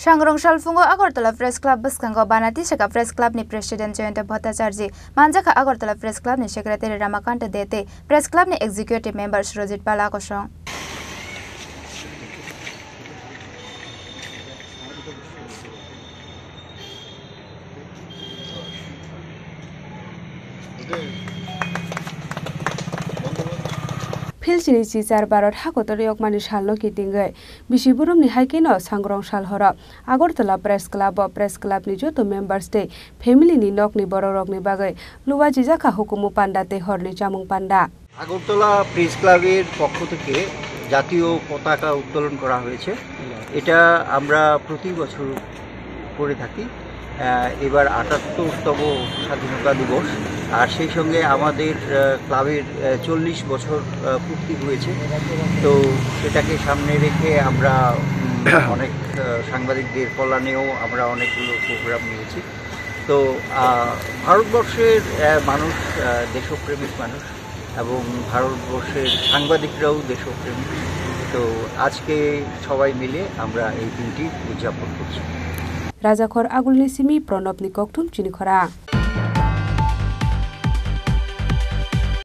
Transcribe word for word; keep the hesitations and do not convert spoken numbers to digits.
Sangrong salphungo Agartala Press Club bwskango Banati Saka Press Club ni President Jayanta Bhattacharjee, manjakha Agartala Press Club ni Secretary Ramakanta Dete, Press Club ni Executive Member Surajit Pala kosong. Phil chini chichar Bharat hakotor yokmani salno kitingwi bisi burumni hai kheno sangrong sal horo Agartala Press Club o Press Club ni joto members tei family ni nokni borok rokni bagwi luwa jijakha hukumu panda tei horni chamung panda. Agartala press ক্লাবের পক্ষ থেকে জাতীয় পতাকা উত্তোলন করা হয়েছে। এটা আমরা প্রতি বছর করে থাকি। আহ, এবার আটাত্তরতম স্বাধীনতা দিবস, আর সেই সঙ্গে আমাদের, আহ, ক্লাবের, আহ, চল্লিশ বছর, আহ, পূর্তি হয়েছে। তো সেটাকে সামনে রেখে আমরা, উম, অনেক, আহ, সাংবাদিকদের কল্যাণেও আমরা অনেকগুলো প্রোগ্রাম নিয়েছি। তো, আহ, ভারতবর্ষের, আহ, মানুষ, আহ, দেশপ্রেমিক মানুষ এবং ভারতবর্ষের সাংবাদিকরাও দেশপ্রেমিক। তো আজকে সবাই মিলে আমরা এই দিনটি উদযাপন করছি। Rajakhor Agulni simi Pranabni kokthum chini khorang.